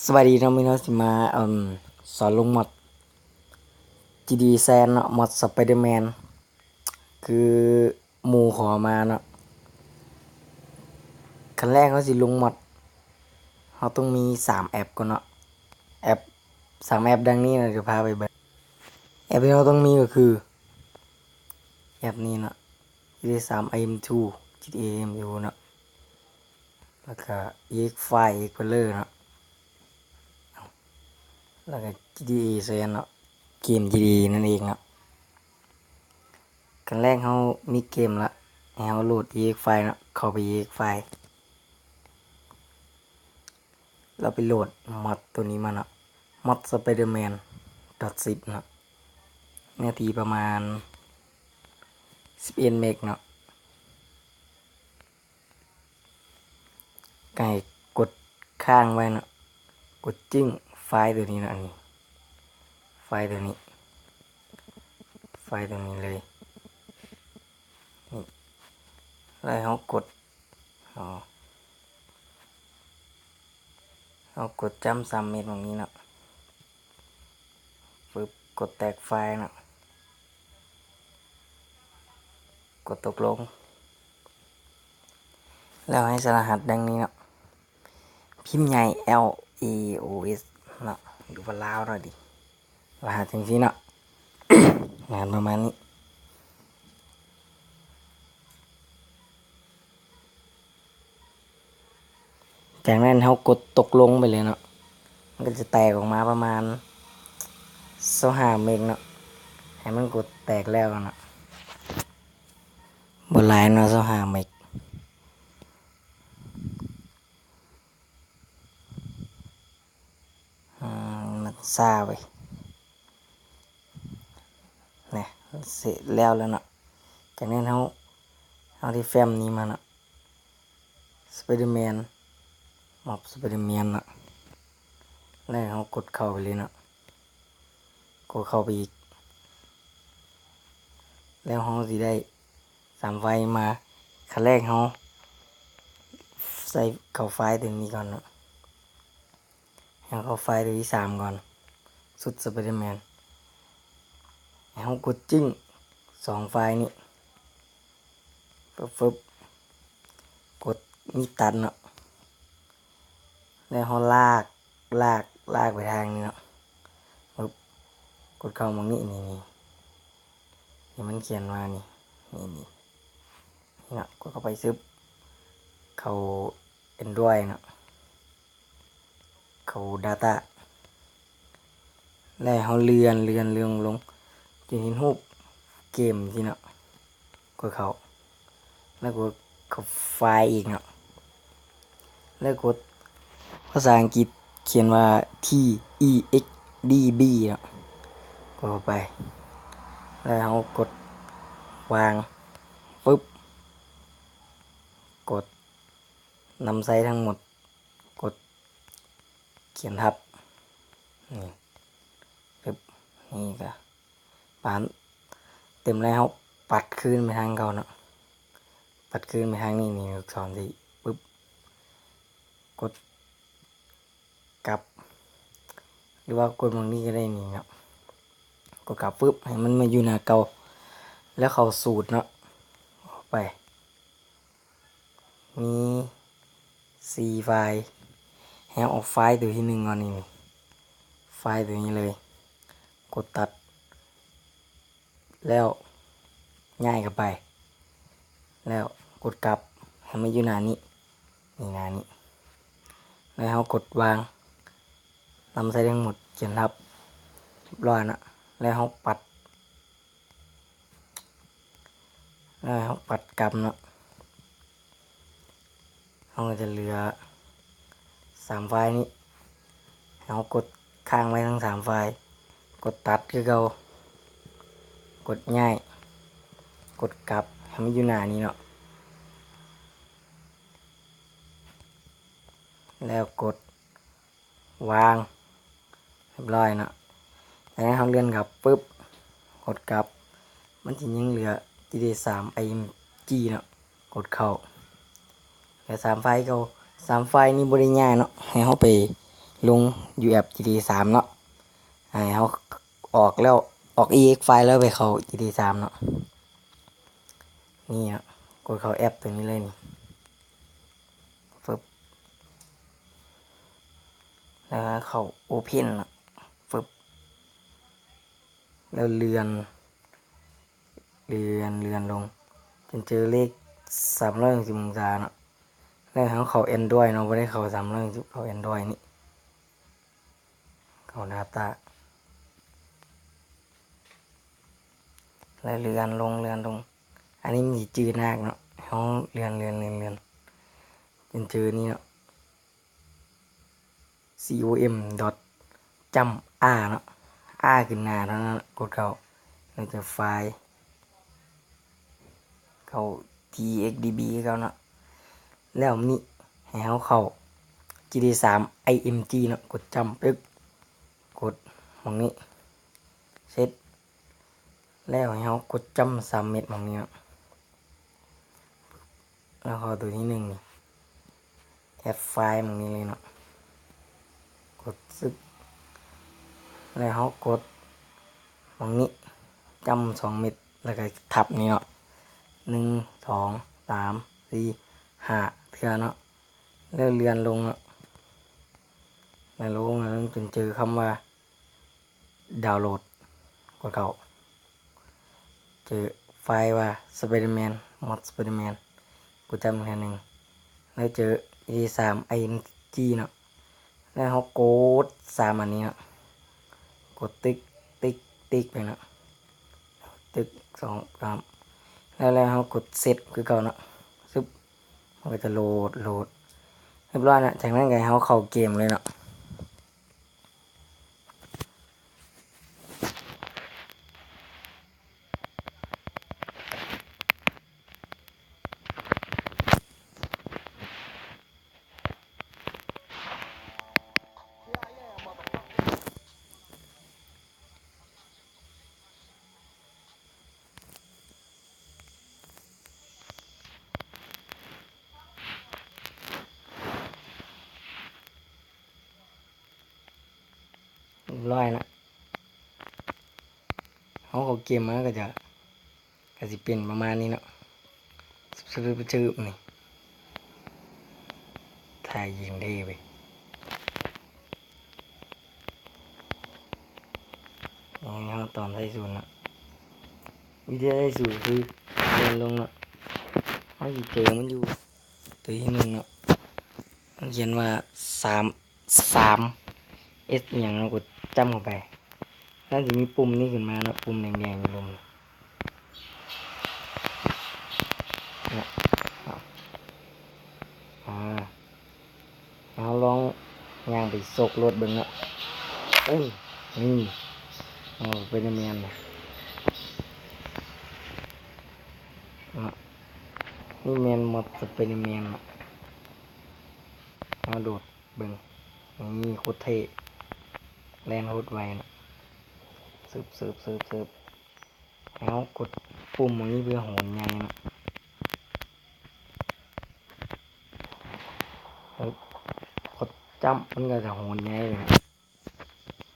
ສະບາຍດີເນາະ, ມື້ນີ້ເຮົາຊິມາ ເອີ່ມ ສອນລົງມອດ ຈີ ດີ ແຊນເນາະ, ມອດ Spider-Man ຄືໝູ່ຂໍມາເນາະ. ຂັ້ນແລກເຮົາຊິລົງມອດ ເຮົາຕ້ອງມີສາມແອັບກ່ອນເນາະ. ແອັບ ສາມແອັບດັ່ງນີ້ເນາະ, ດຽວພາໄປເບິ່ງ. ແອັບທີ່ເຮົາຕ້ອງມີກໍຄື ແອັບນີ້ເນາະ, ຈີ ດີ ສາມ ໄອ ເອັມ ທູ ຈີ ດີ ເອັມ ຢູ ເນາະ, ແລ້ວກະ ອີ ເອັກ ໄຟລ໌ ເອັກສະໂປເລີ ເນາະ, ແລ້ວກະ ຈີ ດີ ເອ ແຊນເນາະ, ເກມ ຈີ ດີ ເອ ນັ້ນເອງເນາະ. ຂັ້ນແລກເຮົາມີເກມລະ, ໃຫ້ເຮົາໂຫຼດ ອີ ເອັກ ໄຟລ໌ ເນາະ, ເຂົ້າໄປ ອີ ເອັກ ໄຟລ໌ ແລ້ວໄປໂຫຼດມອດໂຕນີ້ມາເນາະ, ມອດ Spider-Man ດອດ ຊິບ ເນາະ, ເນື້ອທີ່ປະມານສິບເອັດເມກເນາະ. ກະໃຫ້ກົດຄ້າງໄວ້ເນາະ, ກົດຈຶ່ງໄຟລ໌ໂຕນີ້ເນາະ, ອັນນີ້ ໄຟລ໌ໂຕນີ້ ໄຟລ໌ໂຕນີ້ເລີຍ. ນີ້ ແລ້ວໃຫ້ເຮົາກົດ ເຮົາ ເຮົາກົດຈ້ຳສາມເມັດໝ່ອງນີ້ເນາະ, ປຶບ ກົດແຕກໄຟລ໌ເນາະ, ກົດຕົກລົງ. ແລ້ວໃຫ້ໃສ່ລະຫັດດັ່ງນີ້ເນາະ, ພິມໃຫຍ່ L A O S ເນາະ ຫຼືວ່າລາວເນາະ ດີ ລະຫັດຈັ່ງຊີ້ເນາະ, ລະຫັດປະມານນີ້. ຈາກນັ້ນເຮົາກົດຕົກລົງໄປເລີຍເນາະ, ມັນກໍຈະແຕກອອກມາປະມານຊາວຫ້າເມັກເນາະ, ໃຫ້ມັນກົດແຕກແລ້ວເນາະ, ບໍ່ຫຼາຍເນາະ ຊາວຫ້າເມັກ. ອືມ ມັນຊ້າເວີຍ. ນະ ເສັດແລ້ວແລ້ວເນາະ. ຈາກນັ້ນເຮົາ ເຮົາໄດ້ແຟ້ມນີ້ມາເນາະ, Spider-Man ມອດ Spider-Man ເນາະ, ແລ້ວເຮົາກົດເຂົ້າໄປເລີຍເນາະ, ກົດເຂົ້າໄປອີກ. ແລ້ວເຮົາຊິໄດ້ສາມໄຟລ໌ມາ. ຂັ້ນແລກເຮົາໃສ່ເຂົ້າໄຟລ໌ຕົວນີ້ກ່ອນເນາະ, ໃຫ້ເຮົາເຂົ້າໄຟລ໌ຕົວທີສາມກ່ອນ, ຊຸດ Spider-Man. ໃຫ້ເຮົາກົດຈຶ້ງສອງໄຟລ໌ນີ້ ຟຶບ ຟຶບ ກົດມີຕັດເນາະ, ແລ້ວເຮົາລາກ ລາກ ລາກໄປທາງນີ້ເນາະ, ຟຶບ ກົດເຂົ້າໝ່ອງນີ້ ນີ້ ນີ້ ທີ່ມັນຂຽນວ່ານີ້ ນີ້ ນີ້ ນີ້ເນາະ, ກົດເຂົ້າໄປຊຶບ ເຂົ້າ Android ເນາະ, ເຂົ້າ Data ແລ້ວເຮົາເລື່ອນ ເລື່ອນ ເລື່ອນລົງ ຈົນເຫັນຮູບເກມຊີ້ເນາະ, ກົດເຂົ້າ ແລ້ວກົດເຂົ້າໄຟລ໌ອີກເນາະ, ແລ້ວກົດ ພາສາອັງກິດຂຽນວ່າ T E X D B ເນາະ, ກົດເຂົ້າໄປ ແລ້ວເຮົາກົດວາງ ປຶບ ກົດນຳໃຊ້ທັງໝົດ ກົດຂຽນທັບ ນີ້ ປຶບ ນີ້ກະປານເຕັມແລ້ວ ເຮົາປັດຄືນໄປທາງເກົ່າເນາະ, ປັດຄືນໄປທາງນີ້ ນີ້ລູກສອນຊີ້ ປຶບ ກົດກັບ ຫຼືວ່າກົດໝ່ອງນີ້ກໍໄດ້ນີ້ເນາະ, ກົດກັບ ປຶບ ໃຫ້ມັນມາຢູ່ໜ້າເກົ່າ ແລ້ວເຂົ້າສູດເນາະ ເຂົ້າໄປ ມີສີ່ໄຟລ໌ ໃຫ້ເຮົາເອົາໄຟລ໌ໂຕທີໜຶ່ງກ່ອນນີ້ ນີ້ ໄຟລ໌ໂຕນີ້ເລີຍ ກົດຕັດ ແລ້ວຍ້າຍເຂົ້າໄປ ແລ້ວກົດກັບ ໃຫ້ມັນຢູ່ໜ້ານີ້ ນີ້ ໜ້ານີ້ ແລ້ວເຮົາກົດວາງ ນຳໃຊ້ທັງໝົດ ຂຽນທັບ ຮຽບຮ້ອຍເນາະ, ແລ້ວເຮົາປັດ ແລ້ວເຮົາປັດກັບເນາະ, ເຮົາກໍຈະເຫຼືອສາມໄຟລ໌ນີ້ ເຮົາກົດຄ້າງໄວ້ທັງສາມໄຟລ໌ ກົດຕັດຄືເກົ່າ ກົດຍ້າຍ ກົດກັບ ໃຫ້ມັນຢູ່ໜ້ານີ້ເນາະ, ແລ້ວກົດ ວາງ ຮຽບຮ້ອຍເນາະ, ຈາກນັ້ນເຮົາເລື່ອນກັບ ປຶບ ກົດກັບ ມັນຊິຍັງເຫຼືອ ຈີ ດີ ສາມ ໄອ ເອັມ ຈີ ເນາະ, ກົດເຂົ້າ ເຫຼືອສາມໄຟລ໌ເກົ່າ, ສາມໄຟລ໌ນີ້ບໍ່ໄດ້ຍ້າຍເນາະ, ໃຫ້ເຮົາໄປ ລົງຢູ່ແອັບຈີທີສາມເນາະ ໃຫ້ເຮົາອອກແລ້ວ ອອກອີເອັກໄຟລ໌ແລ້ວໄປເຂົ້າຈີທີສາມເນາະ. ນີ້ເນາະ ກົດເຂົ້າແອັບໂຕນີ້ເລີຍນີ້ ຟຶບ ແລ້ວເຂົ້າໂອເພັນເນາະ ຟຶບ ແລ້ວເລື່ອນ ເລື່ອນ ເລື່ອນລົງ ຈົນເຈີເລກສາມຮ້ອຍຫົກສິບອົງສາເນາະ. ແລ້ວເຮົາເຂົ້າແອນດຣອຍເນາະ ບໍ່ໄດ້ເຂົ້າສາມຮ້ອຍຫົກສິບ ເຂົ້າແອນດຣອຍນີ້ ເຂົ້າດາຕ້າ ແລ້ວເລື່ອນລົງ ເລື່ອນລົງ ອັນນີ້ມັນຊິຈື່ຍາກເນາະ ເຮົາເລື່ອນ ເລື່ອນ ເລື່ອນ ເລື່ອນ ຈົນເຈີນີ້ເນາະ. ຊີໂອເອັມ ດອດ ຈຳ ອາ ເນາະ ອາ ຂຶ້ນໜ້າເທົ່ານັ້ນ ກົດເຂົ້າ ແລ້ວຈະໄຟລ໌ ເຂົ້າ ທີເອັກດີບີ ຄືເກົ່າເນາະ. ແລ້ວນີ້ໃຫ້ເຮົາເຂົ້າ ຈີທີສາມ ໄອເອັມຈີ ເນາະ ກົດຈຳ ປຶກ ກົດໝ່ອງນີ້ ເສັດ ແລ້ວໃຫ້ເຮົາກົດຈຳສາມເມັດໝ່ອງນີ້ເນາະ ແລ້ວເຂົ້າໂຕທີໜຶ່ງນີ້ ແອັດໄຟລ໌ໝ່ອງນີ້ເລີຍເນາະ ກົດຊຶບ ແລ້ວເຮົາກົດໝ່ອງນີ້ ຈຳສອງເມັດ ແລ້ວກໍທັບນີ້ເນາະ ໜຶ່ງ ສອງ ສາມ ສີ່ ຫ້າ ເທື່ອເນາະ ແລ້ວເລື່ອນລົງເນາະ ແລ້ວລົງ ແລ້ວລົງຈົນເຈີຄຳວ່າ ດາວໂຫຼດ ກົດເຂົ້າ ເຈີໄຟລ໌ວ່າ Spider-Man Mod Spider-Man ກົດຈຳອີກເທື່ອໜຶ່ງ ແລ້ວເຈີ ອີສາມ ໄອເອັມຈີ ເນາະ ແລ້ວເຮົາກົດສາມອັນນີ້ເນາະ ກົດຕຶກ ຕຶກ ຕຶກ ໄປເນາະ ຕຶກ ສອງ ສາມ ແລ້ວ ແລ້ວເຮົາກົດເຊັດຄືເກົ່າເນາະ ຊຶບ ມັນກໍຈະໂຫຼດ ໂຫຼດ ຮຽບຮ້ອຍເນາະ ຈາກນັ້ນກໍໃຫ້ເຮົາເຂົ້າເກມເລີຍເນາະ. ຮຽບຮ້ອຍລະ ເຮົາເຂົ້າເກມມາກໍຈະ ກໍຊິເປັນປະມານນີ້ເນາະ ຊຶບໆໆ ນີ້ ທ່າຍິງເດ້ເວີຍ ເຮົາຕອນໄດ້ສູນເນາະ ວິທີໄດ້ສູນຄືເລື່ອນລົງເນາະ ເຮົາຊິເຈີມັນຢູ່ ໂຕທີໜຶ່ງເນາະ ມັນຂຽນວ່າສາມ ສາມ ເອັສ ອີ່ຫຍັງເນາະ ກົດຈ້ຳເຂົ້າໄປ ແລ້ວຊິມີປຸ່ມນີ້ຂຶ້ນມາເນາະ ປຸ່ມແດງໆຢູ່ລຸ່ມເນາະ ອາ ເຮົາລອງຍ່າງໄປໂຊກໂລດເບິ່ງເນາະ ເອີ ນີ້ ໂອ້ ເປັນແມ່ນ ເນາະ ນີ້ແມ່ນມອດສະໄປເດີແມນເນາະ ເຮົາໂດດເບິ່ງ ນີ້ໂຄດເທ່ ແລ່ນໂຄດໄວເນາະ ຊຶບໆໆ ເຮົາກົດປຸ່ມໝ່ອງນີ້ເພື່ອໂຫນໃຫຍ່ເນາະ ເອີ ກົດຈ້ຳ ມັນກໍຈະໂຫນໃຫຍ່ເລີຍເນາະ.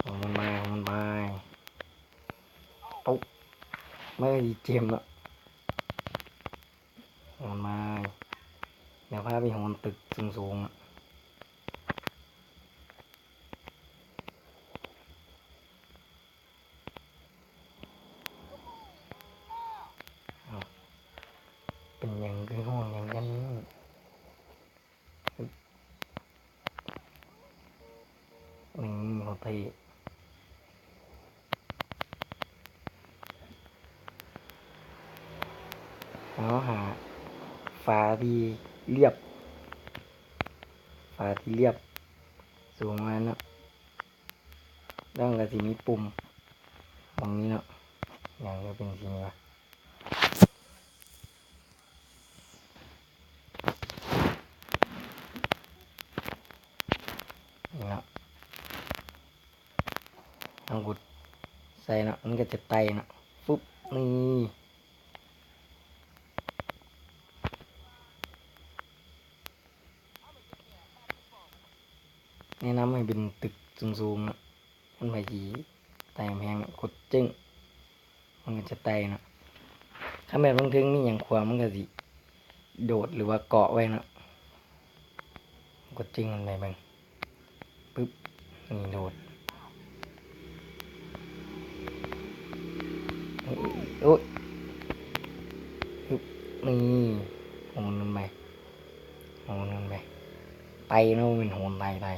ໂຫນໄປ ໂຫນໄປ ຕົກ ມັນກໍຊິເຈັບເນາະ ໂຫນໄປ ດຽວພາໄປໂຫນຕຶກສູງໆ ເປັນຫຍັງຄືຮ້ອງຫຍັງກັນ? ນີ້ ໂຄດເທ່ ເຮົາຫາຝາທີ່ລຽບ ຝາທີ່ລຽບສູງມາເນາະ ແລ້ວມັນກໍຊິມີປຸ່ມໝ່ອງນີ້ເນາະ ຫຍັງກໍເປັນສີນີ້ວະ? ນີ້ເນາະ ເຮົາກົດໃສ່ເນາະ ມັນກໍຈະໄຕ່ເນາະ ຟຶບ ນີ້. ແນະນຳໃຫ້ເປັນຕຶກສູງໆເນາະ, ຄັນໃຜຊິໄຕ່ກຳແພງເນາະ ກົດຈຶ້ງ ມັນກໍຈະໄຕ່ເນາະ. ຄັນແບບເທິງໆມີຫຍັງຂວາງ ມັນກໍຊິໂດດ ຫຼືວ່າເກາະໄວ້ເນາະ. ກົດຈຶ້ງມັນໄປເບິ່ງ ປຶບ ນີ້ໂດດ ໂອ້ຍ ປຶບ ນີ້ໂຫນມັນໄປ ໂຫນມັນໄປ ໄຕ່ເນາະ ບໍ່ແມ່ນໂຫນ ໄຕ່ ໄຕ່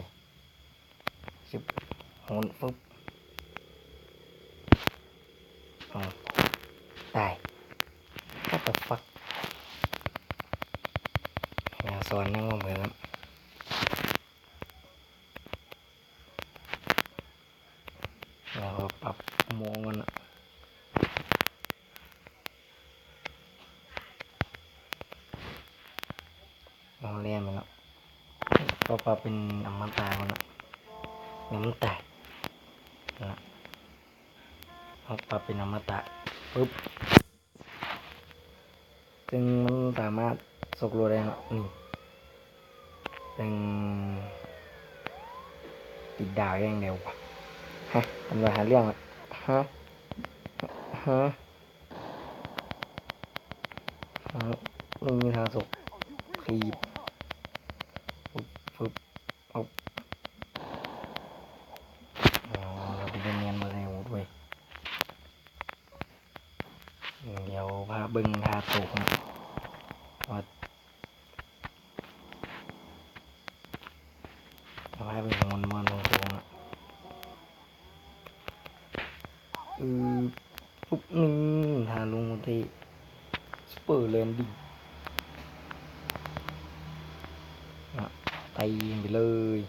ຊຶບ ໂຫນ ຟຶບ ເອົາ ຕາຍ What the fuck ແນວສອນຍັງບໍ່ເໝິດ ແລ້ວກໍປັບໂມງມັນນະ ເອົາແລ່ນໄປເນາະ ກໍປັບເປັນອະມະຕະພຸ້ນນະ ອະມະຕະນະ ເຮົາປັບເປັນອະມະຕະ ປຶບ ຊຶ່ງມັນສາມາດຊົກລົດໄດ້ເນາະ ນີ້ ເຊິ່ງຕິດດາວຢ່າງດຽວ ຮະ ຕຳຫຼວດຫາເລື່ອງ ຮະ ຮະ ຮະ ນີ້ມີທ່າຊົກ ຖີບ ຟຶບ ຟຶບ ເອົາ ເອົາ ລາວໄປແມ່ນບໍ່ໄດ້ໂຫດເວີຍ. ດຽວພາເບິ່ງທ່າໂຕກເນາະ ວ່າ ພາເບິ່ງມ່ວນໆ ໂຕກເນາະ ອື ປຸບ ນີ້ ທ່າລົງເຕະ Super Landing ນະ ໄຕ່ໄປເລີຍ.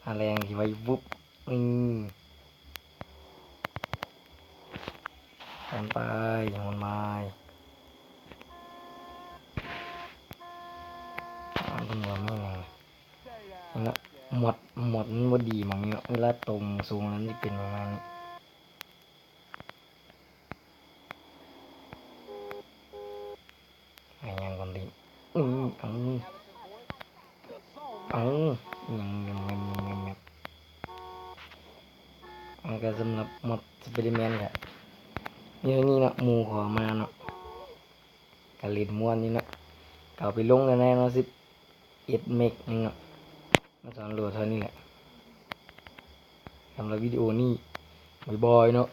ອາ ແລງທີ່ໄວ້ວຶບ ນີ້ ໂຫນໄປ ໂຫນໄປ ອາ ເບິ່ງວ່າມີຫຍັງ ນີ້ນະ ມອດ ມອດມັນບໍ່ດີໝ່ອງນີ້ເນາະ ເວລາຕົງສູງແລ້ວມັນຊິເປັນປະມານນີ້. ອາ ຫຍັງກ່ອນດີ ອື ເອົາ ເອົາ ຫຍັງ ຫຍັງ ຫຍັງ ຫຍັງ ຫຍັງ ມັນກໍສຳລັບມອດ Spider-Man ກໍມີເທົ່ານີ້ເນາະ ໝູ່ຂໍມາເນາະ ກໍຫຼິ້ນມ່ວນຢູ່ເນາະ ກໍເອົາໄປລົງກັນແດ່ເນາະ ສິບເອັດເມັກໜຶ່ງເນາະ ມາສອນໂຫຼດເທົ່ານີ້ແຫຼະ ສຳລັບວິດີໂອນີ້ ບາຍບາຍເນາະ.